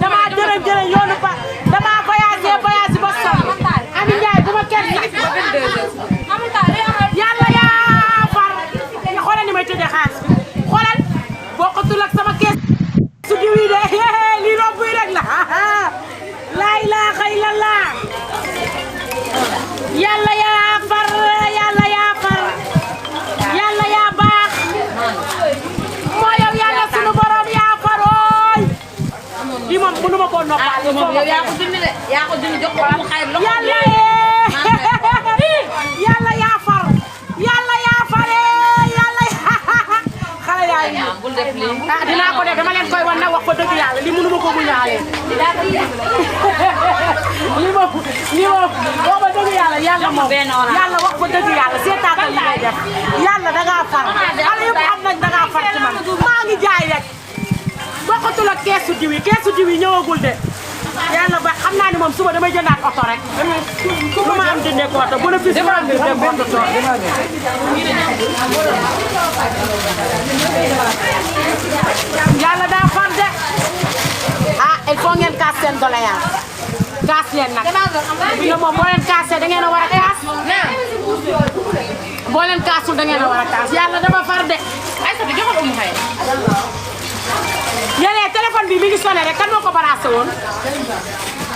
damaa jërë yoonu ba damaa voyagé ba sonn Ami Ndiaye bu ma kenn yàlla yaa far xoolal ni may tëjee xaalis bi xoolal bokkatul ak sama kees su diw yi de lii romb yi rek la laa ilaaha illallah yàlla yaa far yàlla yaa baax moo yow yàlla sunu borom yaa far ooy lii moom mënu ma koo noppal yow yaa ko dindi de yaa ko dindi jox ko mu xayr loxo yàlla yaa far xale yaa yi bul def lii dinaa ko def dama leen koy wan na wax ko dëgg yàlla li mënu ma ko mu ñaalee li moom boo ma dëgg yàlla moom yàlla wax ko dëgg yàlla seetaatal li ngay def yàlla dangaa far xale yëpp xam nañ dangaa far ci man maa ngi jaay rek bokkatul ak keesu diw yi ñëwagul de yàlla ba xam naa ni moom suba damay jëndaat oto rek lu ma am jëndee ko oto bénéfice bu am jëndee ko oto tool yàlla daa far de ah il faut ngeen kaas seen doléance kaas leen nag bi moom boo leen kaasee da ngeen a war a kaas boo leen kaasul da ngeen a war a kaas yàlla dama far de ay sa joxal umu xay yéen téléphone bi mi ngi sonné rek kan moo ko baraase woon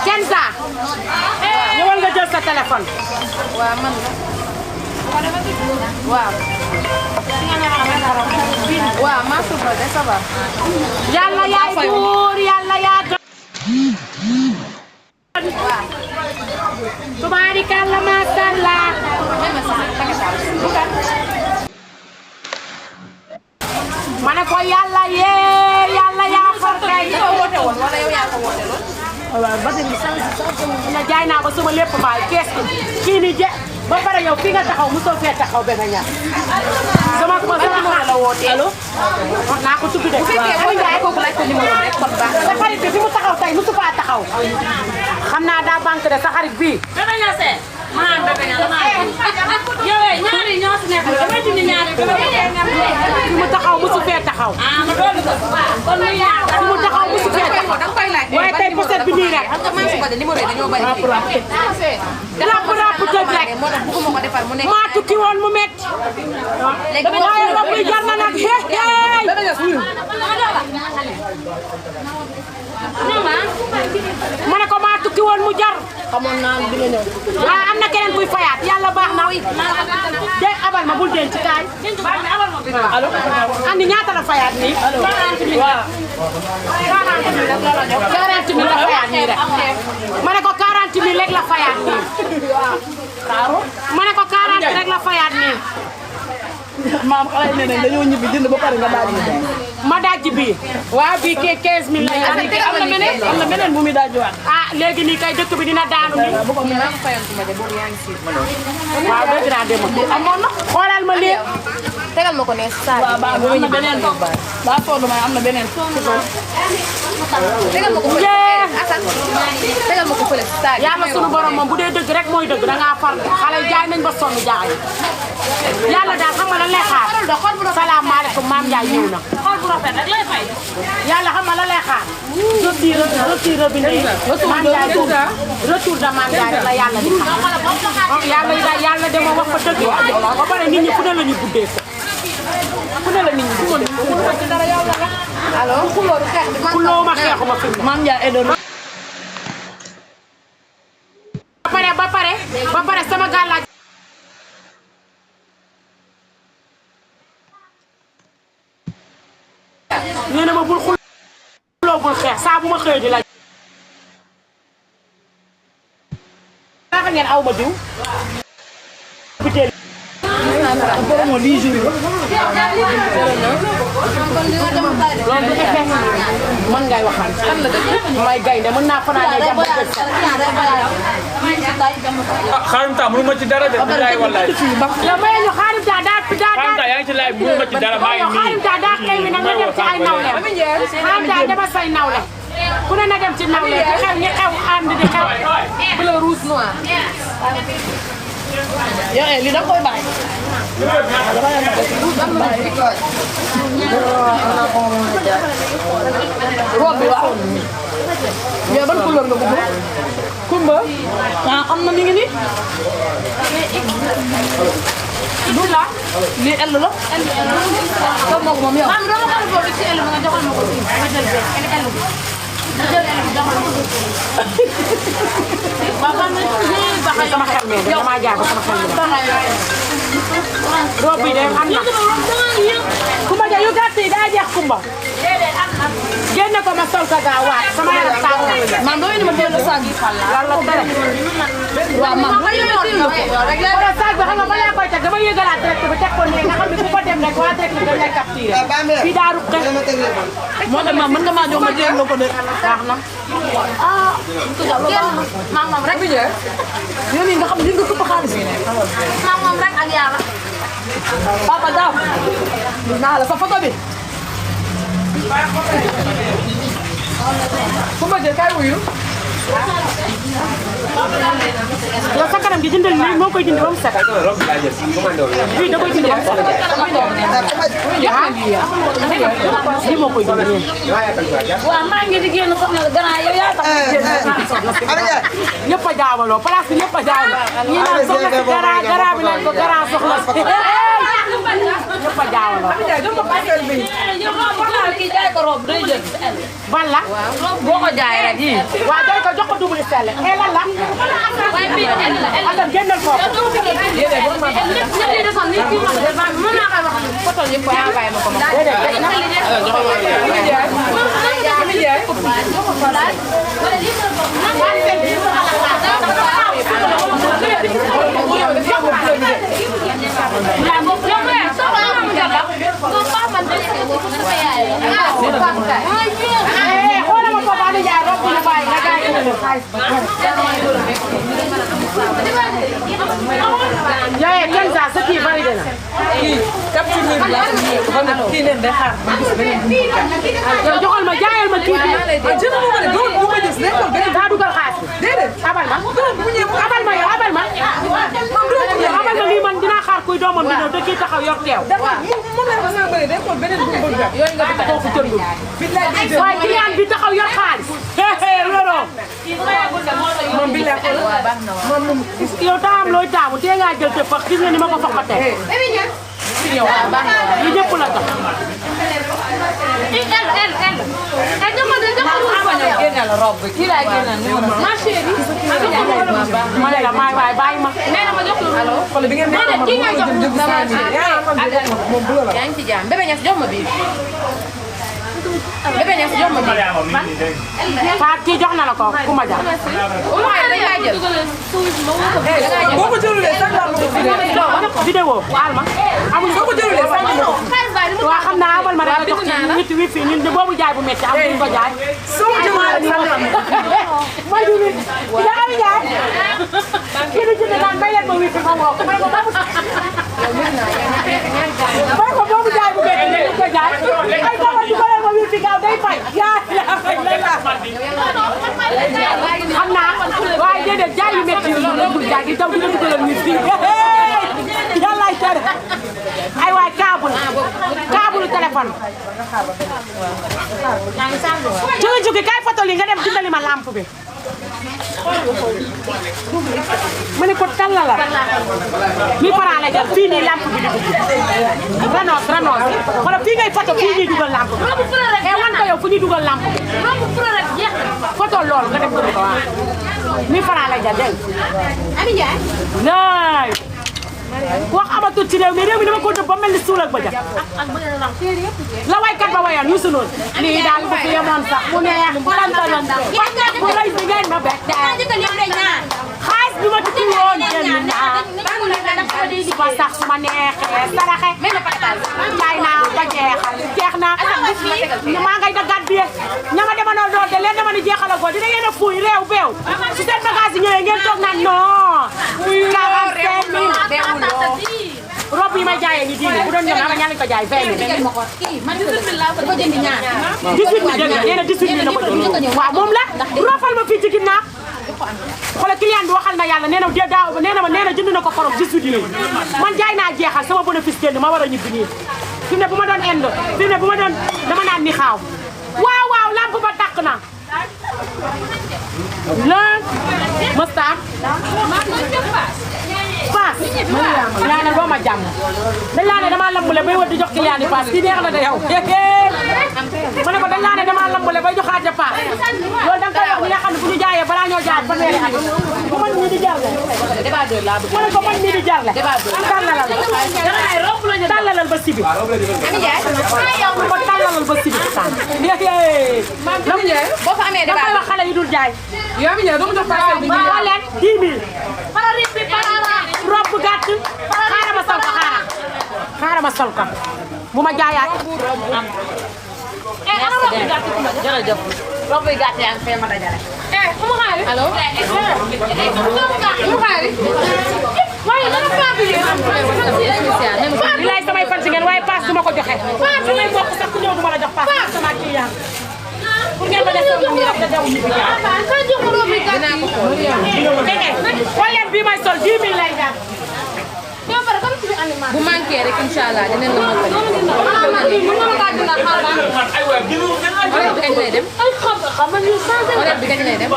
Kenza ñëwal nga jël sa téléphone. waaw man la waaw. waaw maa suuf de ça va. yàlla yaay buur yàlla yaa doon. tubaarikàlla macha allah. ma ne ko yàlla yàlla yaa far kay. woote woon wala yow yaa ko woote lool. waaw ba tey jaay naa ko sama lépp baay kees kii ni je ba pare yow fi nga taxaw mosoo fee taxaw ba nga ñaar. sama xarit la woote allo. naa ko tudd de. bu fekkee boo jaayee kooku laaj ko numéro rek kon baax na. sa xarit bi fi mu taxaw tey mosu faa taxaw. xam naa daa banque de sa xarit bii. bébé ña see. maa bébé ña damaa yow ñaari ñoo si nekk damay dindi ñaari fi mu taxaw mosu fee taxaw. ma doon ko. kon muy yaatu. fi mu taxaw mosu fee taxaw. da nga koy laaj. waaye tey poset bi nii rek. xam nga maa ngi ko de numéro yi dañoo bari fii. ràpp tëj rek. moo tax bëgguma ko defar mu nekk. maa tukki woon mu métti. léegi waaye rob yi jar na nag ma ne ko maa tukki woon mu jar. xamoon naa di nga ñëw. waaw am na keneen kuy fayaat yàlla baax na. de abal ma bul denc kaay. allo. andi ñaata la fayaat nii. 40 000 waaw. 40 000 la fayaat nii rek. ma ne ko 40 000 rek la fayaat nii. ma ne ko 40 rek la fayaat nii. maam xale yi ne nañ dañoo ñibbi jënd ba pare nga daal di jaay. ma dajji bii. waaw bii kee 15 000 la ñu. am na beneen bu muy daajuwaat. ah léegi nii kay dëkk bi dina daanu nii. bu ko mën a fayantuma de boobu yaa ngi si. waaw dëgg naa demoon. amoon na xoolal ma lii. tegal ma ko ne saa waaw baax na am na beneen daa sonn may am na beneen. tegal ma ko fële. Assane tegal ma ko fële saa yàlla sunu borom moom bu dee dëgg rek mooy dëgg da ngaa far xale jaay nañ ba sonn jaay. yàlla daal xam nga lan lay xaar. salaamaaleykum maam Ndiaye ñëw na. xool bu rafet rek lay fay. yàlla xam nga lan lay xaar. retour robinet maam Ndiaye retour de maam Ndiaye rek la yàlla di xaar. yàlla de ma wax ko dëgg ba pare nit ñi fu ne la ñu guddee ko. fu ne la nit ñi guddee ko. allo xuloo du xeex bi. xuloo ma xeexuma fi mu. maam Ndiaye Edo. ba pare sama gàllaaj nee na ma bul xuloo bul xeex saa bu ma xëyee di la naka ngeen aw ma diw biteel borom 10 jours loolu du effet man ngay waxal may gaynde mën naa fanaan jàmm xaarim ta mënu ma ci dara de bilaay wallaay yow may ñu xaarim ta daa xaarim ta yaa ngi ci laay mënu ma ci dara maa ngi nii xaarim ta daa xëy mi nag nga dem ci ay nawle xaarim ta dama say nawle ku ne na dem ci nawle di xew ñi xew ànd di xew bleu rouge noir yow li da koy bàyyi. robe bi waaw. yow ban couleur nga bëgg. kumba. ah am na mi ngi nii. du la. lii L la. kon moom moom yow. maam dama xam boobu ci L bi nga joxal ma ko fii ma jël benn L bi. ma jël L bi joxal ma ko. waaw man man sama xel mi damaa jaar ba sama xel mi robe bi de am na kumba ja yu gàtt yi daa jeex kumba génne ko ma sol ko gaaw waat sama yaram tàng maam doo indi ma teel a saag yi. lan la tere waaw maam doo indi ma teel a wala saag bi xam nga ba laa koy teg dama yëgalaat direct bi teg ko nii nga xam ne bu ko dem rek waa direct bi dañ lay capturé fii daa ruq moo tax maam mën nga maa jox ma jéem la ko de. baax na maam moom rek. yow mii nga xam ni nga këpp xaalis. maam moom rek ak yàlla. papa daaw. naa la sa photo bi. fu ma jël kay wuyu. yow sa kanam gi jëndal nii moo koy jënd ba mu set fii da koy jënd ba mu set lii moo koy jënd nii waaw maa ngi di génn soxna grand yow yaa tax ñëpp a jaawaloo place bi ñëpp a jaawaloo ñi naan soxna si gara bi naan ko gara soxna si ñëpp a jaawaloo kii jaay ko robe day jël ban la boo ko jaayee rek yii. waaw day ko jox ko double stelle et lan la waaye bii L la L. atam génnal foofu photo yëpp envoyé ma ko ma. xoolal ma foofu Aliou Ndiaye rob bi ñu bàyyi nga jaay ko ne xaalis yooye Kenza sa kii validé na kii leen day xaar ma gis beneen yow joxal ma jaayal ma kii bi daa dugal xaalis bi abal ma abal ma yow abal ma yow abal ma lii man dinaa xaar kuy doomam di ñëw te kii taxaw yor teew waaye client bi taxaw yor xaalis loro yow daa am looy taamu tee ngaa jël te fax gis nga ni ma ko foqatee li ñëpp la tax ma ne la maay waay bàyyi ma yaa ngi ci jàmm bébé ñas jox ma bii bébé ñas jox ma bii Faat kii jox na la ko ku ma jaar boo ko jëlulee sax laa ko vidéo baal ma amuñu boo ko jëlulee sax laa ko waaw xam naa abal ma rek jox ci nit wi fi ñun boobu jaay bu métti am duñ ko jaay soo jëlulee mooy du nit ya ay jaay kii di jënd naan may leen ma wi fi ma woo ko may ko boobu jaay bu métti ñu ko jaay ay dama di ko leen ma wi fi gaaw day fay yaa xam naa waaye déedéet jaay yu métti yu ñu jaay di daw di la dugalal nit fii yàllaay tere ay waay kaabul téléphone jóge kay photo li nga dem dindali ma lampe bi ma ne ko talla la 1000 francs la jar fii nii lampe bi di dugg ranos wala fii ngay photo fii ñuy dugal lampe bi e wan ko yow fu ñuy dugal lampe bi photo lool nga dem ko waaw 1000 francs la jar dégg naay wax amatul ci réew mi dama ko dëbb ba mel ni suul ak ba jàpp la waykat ba wayoon Youssou Ndour lii daal bu fi yemoon sax mu neex lantalan bu rëy bi ngeen ma bett xaalis bi ma tukki woon génn naa suba sax su ma neexee saraxe jaay naa ba jeex na maa ngay daggaat bi ña ma demoon doon de leen dama ni jeexal ko dina ngeen a fuuy réew beew su seen bagage yi ñëwee ngeen toog naan non 45 000 robe yi may jaayee ni diine bu doon ñëw ama ñaa lañ ko jaay 20 000 18 000 dëgg nee na 18 000 la ko jënd waaw moom la rofal ma fii ci ginnaaw xoolal client bi waxal na yàlla nee na jënd na ko korog ci sudi man jaay naa jeexal sama bénéfice génn ma war a ñibbi nii fi mu ne bu ma doon endo fi mu ne bu ma doon dama naan ni xaaw waaw waaw lamp ba tàkk na lan mëstaan paas laa ne boo ma jàmm dañ laa ne damaa lambule bay wër di jox client yi paas kii neex na de yow ma ne ko dañ laa ne damaa lambule bay joxaat ja paas loolu da nga koy wax ñi nga xam ne bu ñu jaayee balaa ñoo jaay fanweeri at bu man mii di jarle ma ne ko man mii di jarle tàllalal ba sibi ko tàllalal ba sibi boo fa amee da koy wax xale yi dul jaay yow mi ñëw dama jox paase bi ma leen 10 000 robe gàtt xaaral ma sol ko xaaral ma sol ko bu ma jaayaat jërëjëf rob yi gàtt yaa ngi fee ma dajale mu xaari allo mu xaari waaye dama faa bi li lay samay fan si ngeen waaye paas du ma ko joxe samay mbokk sax ku ñëw du ma la jox paas sama client pour ngeen ma def sama ñu da daw ñu bi dinaa ko xool dégg xool leen bii may sol 10 000 lay jaar bu manqué rek incha allah dinañ la mottali. horaire bi kañ lay dem. horaire bi kañ lay dem.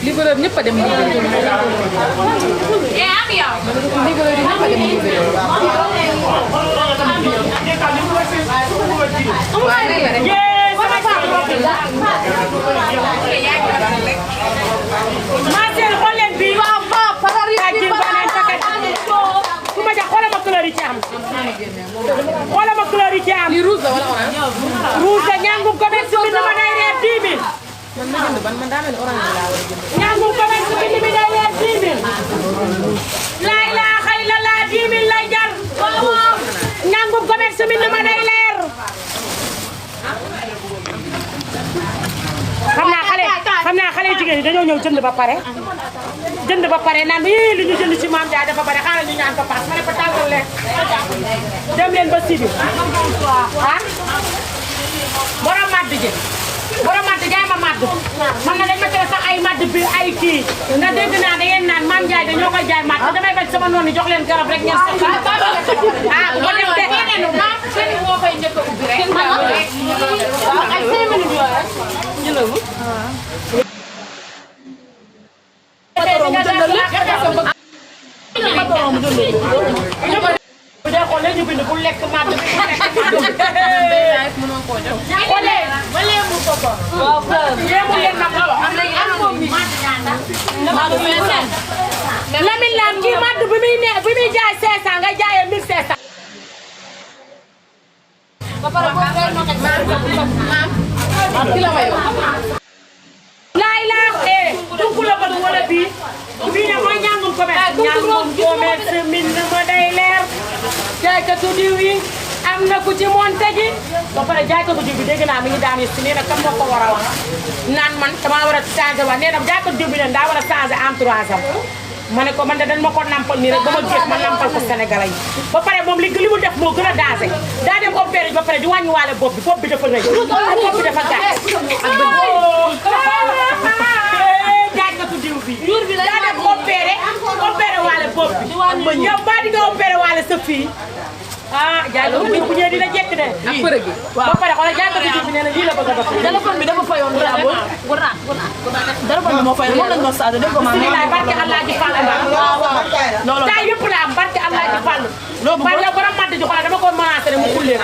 livreur ñëpp a dem livreur. livreur yi ñëpp a dem livreur. Marcel xool leen bii waaw ku ma jox xoolal ma couleur yi ci am xoolal ma couleur yi ci am lii rouge la wala orange. rouge la ñàngu commerce bi ni ma day reer 10 000 man ma jënd ban man daa mel ni orange laa war a jënd. ñàngu commerce bi ni mi day reer 10 000 laa ilaaha illallah 10 000 lay jar ñàngu commerce bi ni ma day leer xam naa xale jigéen ñi dañoo ñëw jënd ba pare naan yii li ñu jënd ci Mame Ndiaye dafa bare xaaral ñu ñaan ko paas ma ne ko tàngal leen dem leen ba Sibi ah borom madd ji borom madd jaay ma madd man na dañ ma tere sax ay madd bi ay kii nga dégg naa da ngeen naan Mame Ndiaye dañoo koy jaay madd damay bañ sama noonu jox leen garab rek ngeen soxla ah ko dem de seen moo koy njëkk a ubbi rek ay 5 minutes yooyu ñu bind bu lekk madd bi bu lekk mënoo koo jox wala mu ko ko waaw yéemu leen nag am na am moom mi Lamine Lam kii madd bi muy jaay 500 nga jaayee 1500 ba pare boo ngay no maam ki la wayo laay laa dunku la bëgg wala bii ne mooy ñàngum commerce min na ma day leer jaaykatu diw yi am na ku ci monte ji ba pare jaaykatu diw bi dégg naa mi ngi daan si nee na kan moo ko war a wax naan man damaa war a changé wax nee na jaaykatu diw bi ne daa war a changé entourage am ma ne ko man de dañ ma ko nampal nii rek ba ma gis ma nampal ko Sénégalais yi ba pare moom li mu def moo gën a dansé daa dem opéré ba pare di wàññiwaale bopp bi dafa rëy bopp bi dafa gàtt jaaykatu diw bi daa dem opéré waale bopp bi yow ba di nga opéré waale sa fii ah jaaykatu diw bu ñëwee dina jekk de ak përëg gi ba pare xoolal jaaykatu diw bi nee na lii la bëgg a def téléphone bi dafa fayoon raabul téléphone bi moo fayoon moom lañ doon saa def ko bismillah barke Allah ji Fall loolu tay yëpp la am barke Allah ji Fall loolu yow borom madd ji xoolal dama ko menacé rek mu kullee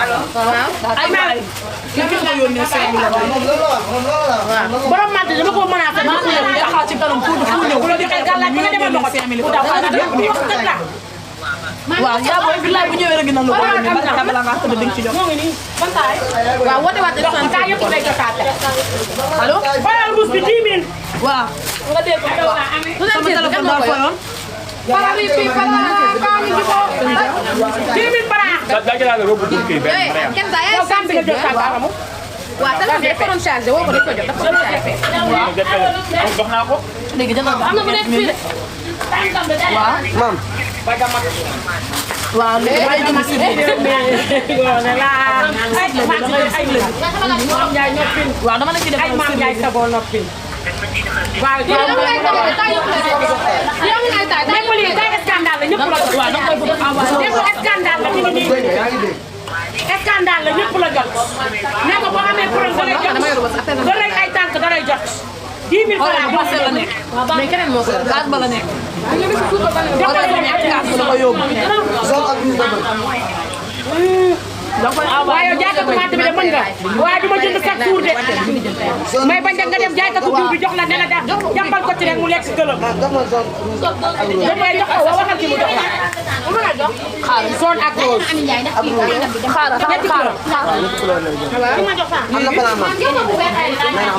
ay ma ki ko yónnee 5 millions borom madd dama ko menacé mu kullee taxaw ci kanam fu ñëw bu la joxee gàllaaj bi nga demal loxo 5 millions waaw yaa booy billaay bu ñëwee rek dina la ko yónnee barka bala nga ko dëgg ci jox moo ngi nii bantaay waaw woote waat jox ka yëpp lay jotaate allo xoolal mbuus bi 10 000 waaw nga dégg sama téléphone daa fayoon para bi fi para ka ñu ko 10 000 para daa jëlaat robu turki benn kenn saa yaay yow gam bi nga jot ka amu waaw téléphone bi dafa doon chargé woo ko dañ ko jot dafa doon chargé jox naa ko léegi jël na am na bu nekk fii de waaw mam waaw léegi ay dama si ne la ay lëg maam Njaay noppil waaw dama la ci def ay maam Njaay saboo noppil waaw même lii day scandale la ñëpp la jot waaw dama koy bëgg a envoyé lépp scandale la ñu ngi nii scandale la ñëpp la jot nee ko boo amee problème da lay ay tànk da lay jot 10 000 francs boo la nekk mais keneen moo ko gaz ba la nekk gaz ba la ko yóbbu waaye yow jaaykatu màtt bi de mën nga waaye du ma jënd chaque jour de mais bañ nga dem jaaykatu jiw bi jox la ne la da jàppal ko ci rek mu lekk gëlëm damay jox ko waxal ci mu jox la xaaral zone ak rose xaaral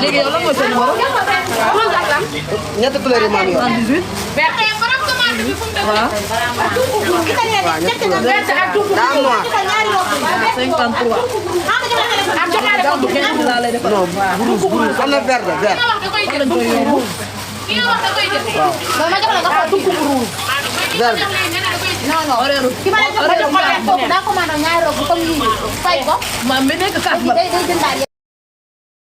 léegi yow lan mooy seen numéro ñetti couleur yi maam yow. vert ak tout daa am noir. 53 am joxaale ko bu kenn laa lay defal non rouge am na vert vert. lañ koy yóbbu vert. maam mi nekk kaas ba